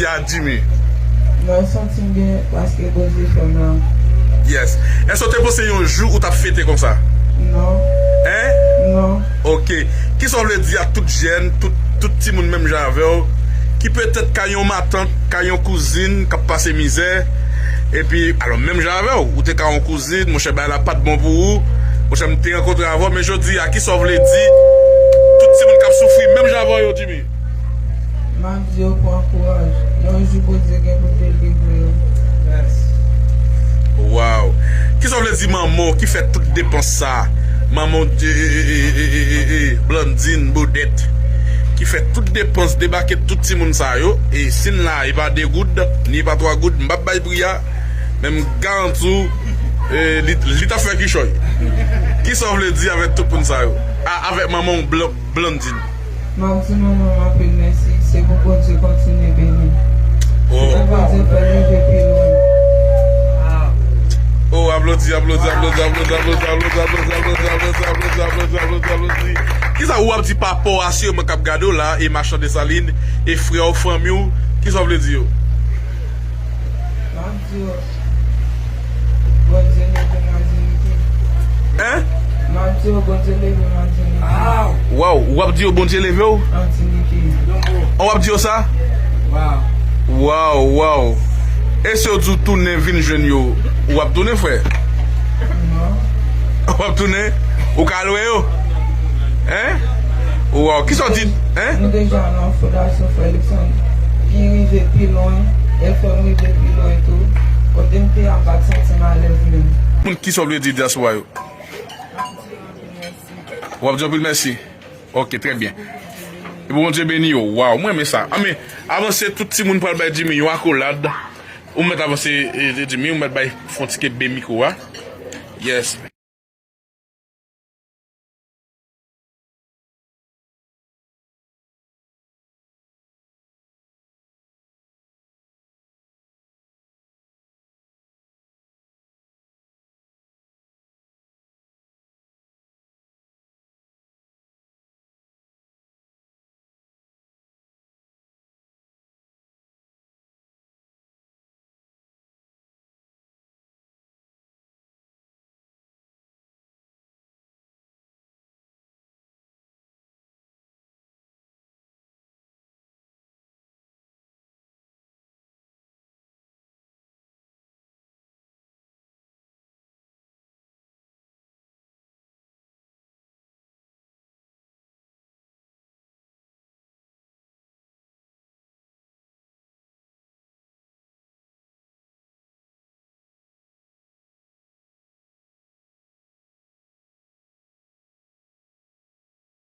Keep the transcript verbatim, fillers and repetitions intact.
A Jimmy. Mwen santi m byen paske Bondye fè m la. Yes. Èske w te panse yon jou ou t ap fete konsa? Non. Hein? Non. Ok. Kisa w vle di a tout jèn, tout, tout timoun menm jan avè w, ki petèt ka yon matant, ka yon kouzin k ap pase mizè, epi, alò, menm jan avè w, ou te ka yon kouzin, monchè, bagay la pa t bon pou ou, monchè, m te rankontre avè w, men jodi a, kisa w vle di tout timoun k ap soufri menm jan avè w yo, Jimmy? M ap di yo pran kouraj. Yon jou Bondye gen pou delivre yo. Waw. Kisa w vle di manman w ki fè tout depans sa? Manman w, e, e, e, e, e, e, e, Blandine Baudette, ki fè tout depans debake tout timoun sa yo, e si n la, e pa de goud, ni pa twa goud, m p ap bay pri a, men m garanti w, e, li, li t ap fè kichòy. Kisa w vle di avèk tout moun sa yo? A, avèk manman w Blan-, Blandine. M ap di manman m anpil mèsi, se pou Bondye kontinye beni. Oh. Se pou Bondye fè l rive pi lwen. Oh, aplodi, aplodi, aplodi. Kisa ou ap di papa w, asirman k ap gade w la, e machan Desalin, e frè w, fanmi w, kisa w vle di yo? M ap di yo, Bondye leve m an diyite. Hein? M ap di yo, Bondye leve m an diyite. Waw, w ap di yo Bondye leve w? An diyite. An w ap di yo sa? Waw. Waw, waw. E si yo di w tounen vin jwenn yo, w ap tounen, frè? Non. W ap tounen? Ou ka lwe yo? Hein? Waw, kisa w di? Hein? Nou deja nan fondasyon frè Luckson ki rive pi lwen, e fè m rive pi lwen tou. Kote m te a, m pa t santi m alèz menm. Moun, kisa w vle di dyaspora yo? W ap di anpil mèsi. Ok, trè byen. E pou Bondye beni yo. Waw, mwen renmen sa. Anben, avanse, tout timoun pral bay Jimmy yon akolad. Ou mèt avanse, e, e, Jimmy, ou mèt bay fon ti kenbe mikwo a. Yes.